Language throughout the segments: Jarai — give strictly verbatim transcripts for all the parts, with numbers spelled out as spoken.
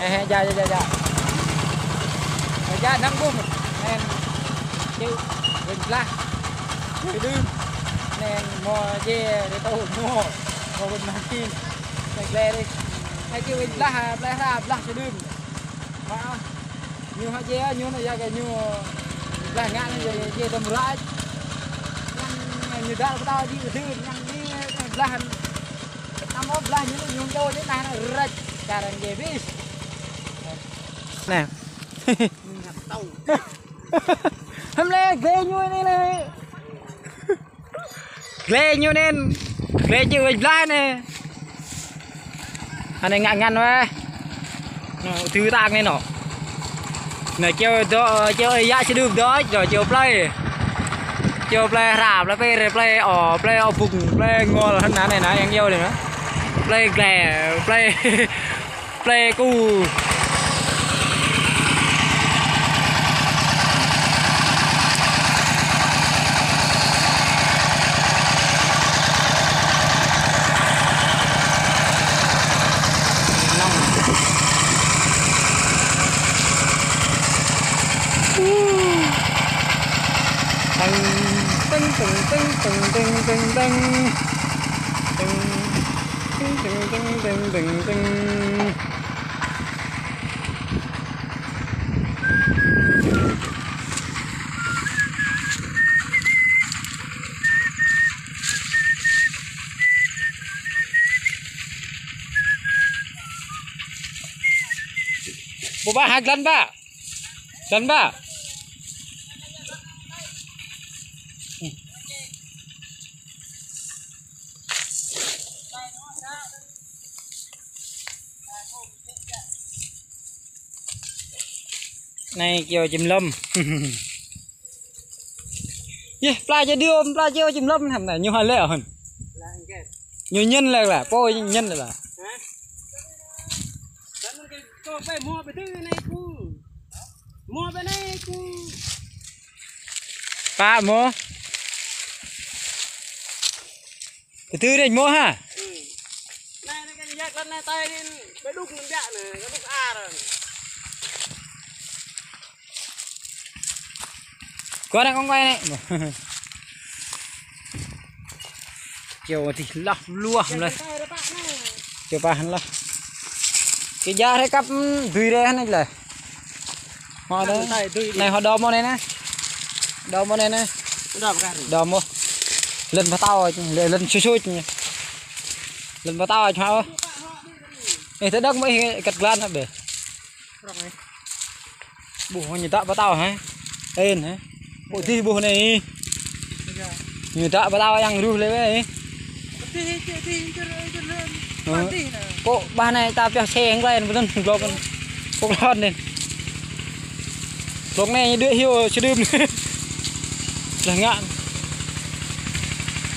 Ơ, ja, ja, ja, ja. Ơ, ja, năng bum. Nên, chịu, wĭt blah. Chịu đưm. Nên, mô dê, rê tô, mô. Mô wĭt mă kin. Nên, glĕ đi. Ai chịu wĭt blah, blah, blah, blah, chịu đưm. Mă, ñu hă dê, ñu nă, ya kơ ñu. Blah ngă, ñu dê, dê tơm ră. Năng, ñu dăl pơtao dih, dih, năng dih, blah. Amo blah ñu ñu đô dih nah răč čar ange bis. Nè. Hăm lĕ glĕ ñu anai lĕ. Glĕ ñu anŭn. Glĕ čư̆ wĕč blah anai. Anai ngă ngăn wĕ. Nô, tui tang anai nô. Nô, čeo dŏ, čeo yă sĭ đưp dŏ, dŏ čeo plơi. Čeo plơi hră, plơi pêr, plơi o, plơi o bŭng, plơi ngol, hơnŭn anai nă, yang yua anai nă. Plơi glĕ, plơi, plơi ku. Tơ̆ng, tơ̆ng, tơ̆ng. Tơ̆ng, tơ̆ng, tơ̆ng, tơ̆ng. Tơ̆ng, tơ̆ng, tơ̆ng, tơ̆ng, tơ̆ng, tơ̆ng. Ƀu ƀă hă, glăn ƀă. Glăn ƀă. Anai kiơ čim lŏm. Yeh, pla čơ điêu, pla čơ čim lŏm, hăm anai, ñu hă lĕ hơnŭn. Ñu ñen lĕ lah, pô ñen lĕ lah. Pă mô. Kơ tui đĕch mô hă? Anai, anai kơ yak lăn anai tai anai, ƀai đŭk anŭn biă anai, kơ đŭk ar. Kơ anai kông ƀai anai. Čeo tih lah luah mleh. Čeo pah lah. Kơ ja hrĕ kăp, ưm, dưi hrĕ anai lĕ. Hŏ đơ. Anai, tui, tui. Anai hŏ đom mô anai nă. Đom mô anai nă. Đom kar. Đom mô. Lŏn pơtao, lŏn, lŏn sui sui. Lŏn pơtao hŏ. Ê, tơ đŏk mô ih kăt glan hă bĕ. Rŏng ih. Ƀuh ñu dă pơtao hă. Ên hă. Pô dih ƀuh anai. Ñu dă pơtao yang ruh lĕ wĕ. Pô ƀah anai ta pioh se hăng glai anŭn, pơlŏn glŏk anŭn. Pô glŏk anŭn. Glŏk anai đuaĭ hyu sĭ đưm. Lah ngă.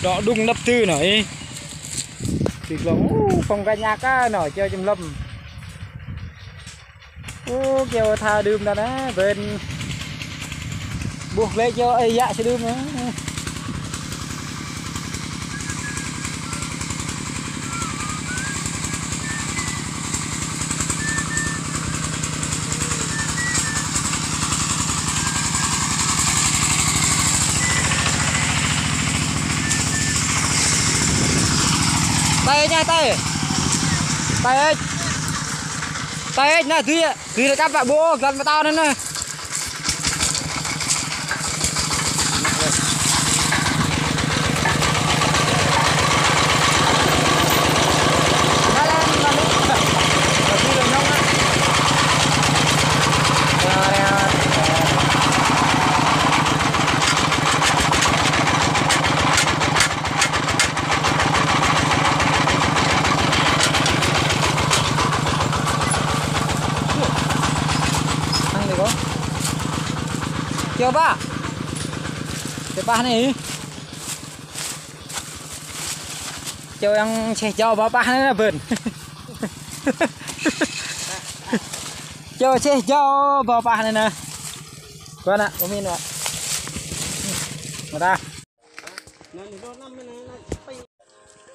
Dŏ đŭng năp tơ nă ih. Tui glŏk, ơ, phong cảnh aka nă, čeo čim lŏm. Ơ, kiơ tha đưm đa nă, ƀen. Ƀuh glĕ kiơ, ơi, yă sĭ đưm nă. Tơi ña, tơi. Tơi. Tơi, nă, tui yă. Tui rơkăp ƀă ƀô̆, glăn pơtao anŭn nă. Hăng đi kơ. Kiơ ƀă. Kiơ ƀă anai. Kiơ yang čeh jao ƀă pah anai nă ƀen. Kiơ čeh jao ƀă pah anai nă. Kơ ană, pơmin wă. Mơta.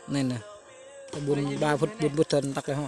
Anai nă, ƀun ba phŭt, ƀun phŭt tơ̆n tăk lĕ hŏ.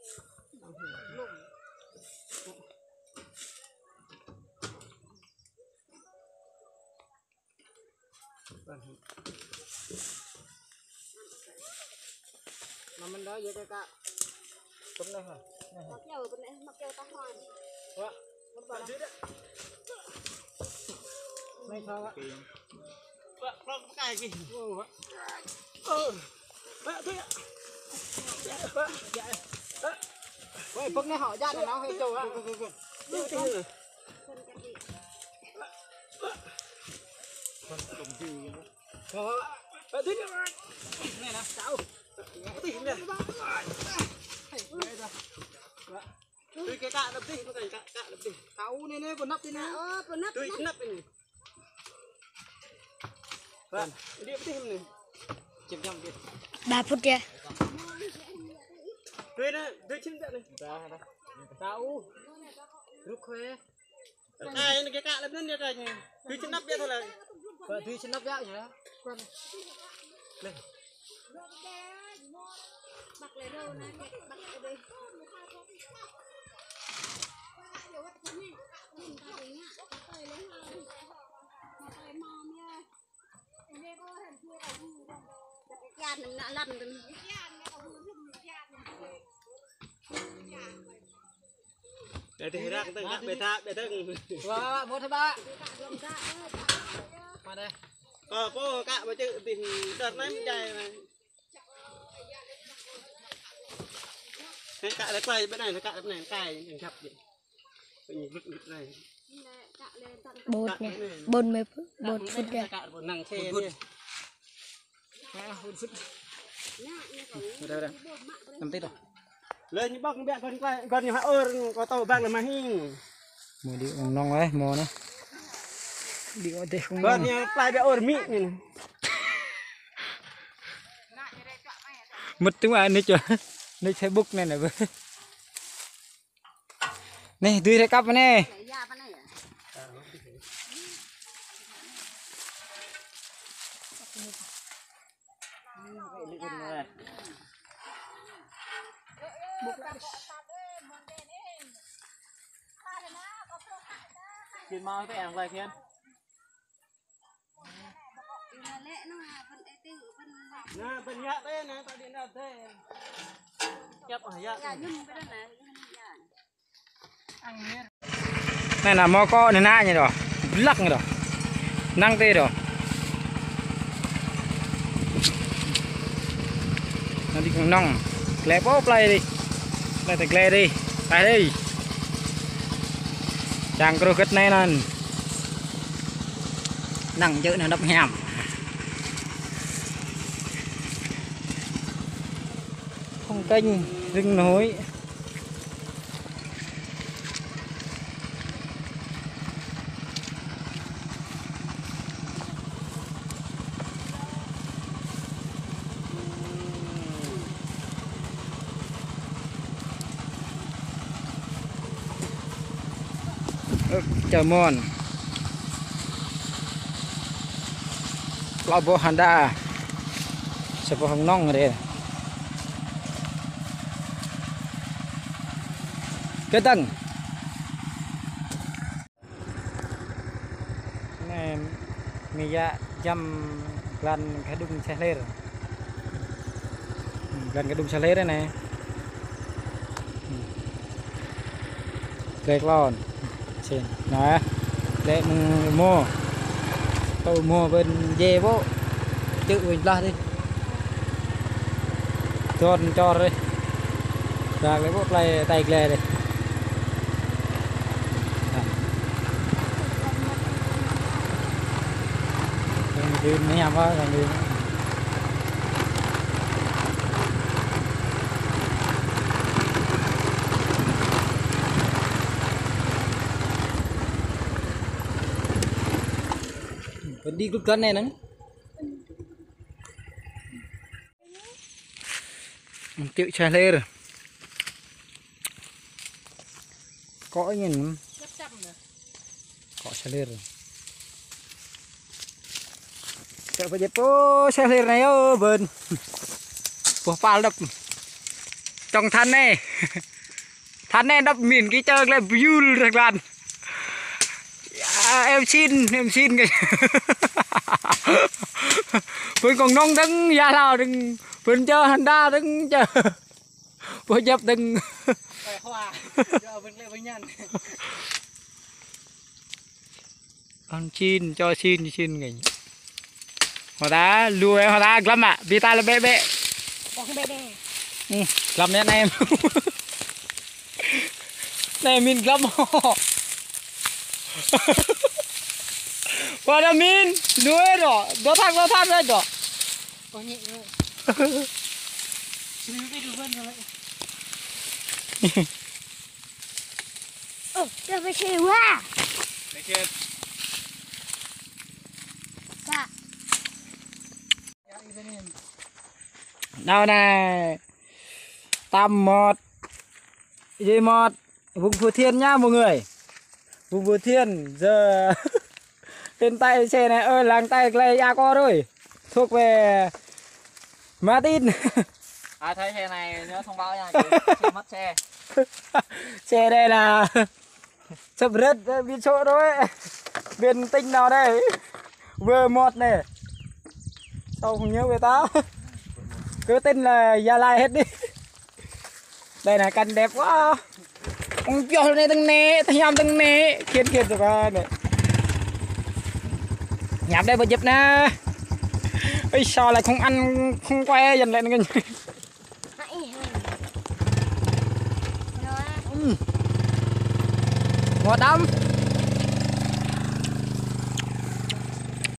Năm mình đó vậy cái cạ. Tụm này hả? Mă keo, tụm này, mă keo ta hoa. Wah. Này sao ạ? Wah, plong cái kì. Wah. Ơ. Wah, tuh ya. Wah, ya. Wah, bưng này họ dắt nó hơi trâu á. Wah, wah, wah. Wah, wah. Wah, wah. Ơ, ơ, tui anai. Anai nă, čao. Tui anai. Tui kơ kă lăp tih, mă kơ kă, kă lăp tih. Kâo anai anai, pơnăp tih anai. Ơ, pơnăp. Tui anai. Pơnăp anai. Wah, đi tih anai. Čem čem đi. Ba phút ya. Tui anai, tui čem čem anai. Dah, dah. Kâo. Ruk khơi. Kâo anai kơ kă lăp anai kâo anai. Tui čơnăp biă thôi lĕ. Kâo tui čơnăp biă yơh. Lĕ. Để thì răng tưng, răng bê tha, bê tưng. Wah, wah, wah, mŭt hă, ba? Mă anai. Kâo pô kă bơ čư̆ tih đơr anai mơ̆ djai anai. Anai kă lĕ klai bơ anai, kă bơ anai, klai, anai găp djai. Anai gŭt gŭt anai. Ƀôt anai, ƀôt mơi phŭt, ƀôt phŭt deh. Kă bơ anai, kă bơ anai. Gŭt gŭt. Dah, dah. Năm tih dah. Lĕ ñu ƀơ̆ng biă gơ̆n klai, gơ̆n ñu hă ôr, kâo tŏ bang lĕ mă hing. Mơi đi ung nong weh, mơi anai. Đi ôh tih ung nong. Gơ̆n ñu klai biă ôr mĭ ñu anai. Mŭt tui anai čô. Anai Facebook anai nă. Anai, dưi rơkăp anai. Kiên mau tê ăn lai kiên. Nă, bơ̆n yă tê, nă, tơ đi nă tê. Kiăp ah yă. Ăn miên. Anai nă mơ̆ kơ anai nă ñu đôč. Blăk ñu đôč. Năng tê đôč. Năng tê kông nŏng. Glĕ pô plơi dih. Plơi tơ glĕ dih. Tơl dih. Čang kruh gĕt anai anŭn. Năng čư̆ anŭn dŏp hiam. Phong cảnh rừng núi. Ơ, čar mơ̆n. Klâo boh hơnda. Sa boh hăng nŏng rê. Kơdăng. Anai, mơ̆ yă jăm glan Kơdung Čeh Lir. Glan Kơdung Čeh Lir anai. Glĕ klon. Sĭn. Nă. Glĕ mơ̆ng mơ̆. Tơ mơ̆ ƀing djai pô. Čư̆ ƀing blah dih. Čon čor dih. Glĕ pô plơi tơl glĕ dih. Đang đi nè, apa đang đi. Đi glup găn anai năng. Čư̆ Čeh Lir. Kŏ ñu. Kŏ Čeh Lir. Čư̆ pơjĕt pô Čeh Lir anai yơh ƀing. Boh pal đŏk. Čŏng than anai. Than anai dŏp min kơ čơ glĕ biul rơglan. Yă, em xin, em xin kơ. Ƀing kông nŏng dơ̆ng, yă hlâo dơ̆ng, ƀing čơ hơnda dơ̆ng, čơ. Pô djăp dơ̆ng. Ăn xin, čơ xin, xin kơ. Hơta, lu hơta glăm mă, ƀing ta lĕ bĕ bĕ. Ƀơ̆ng bĕ bĕ. Ư, glăm anai. Anai min glăm. Wah, anai min, lu ơ đôč, dŏ thang, dŏ thang ơ đôč. Ơ, tơ pơsê wa. Kă. Đao anai. Tăm mơ̆t. Djai mơ̆t. Vùng Phú Thiện nha mọi người. Vùng Phú Thiện. Giờ hiện tại xe này ở làng Tây Clay Ako rồi. Thuộc về Martin. Ai thấy xe này nhớ thông báo nha, chị. Xe mất xe. Xe đây là sắp rớt, ờ, biển số rồi. Biển tỉnh nào đây? V một này. Sao không nhớ về ta? Cứ tên là Gia Lai hết đi. Đây này, cảnh đẹp quá. Ông pioh anai tơ̆ng anai, tơ̆ng hiam tơ̆ng anai. Khiên khiên tui anai. Hiam đơi ƀu djăp nă. Ơi, sao lại không ăn, không quay dần lại anai. Ư. Ngọt lắm.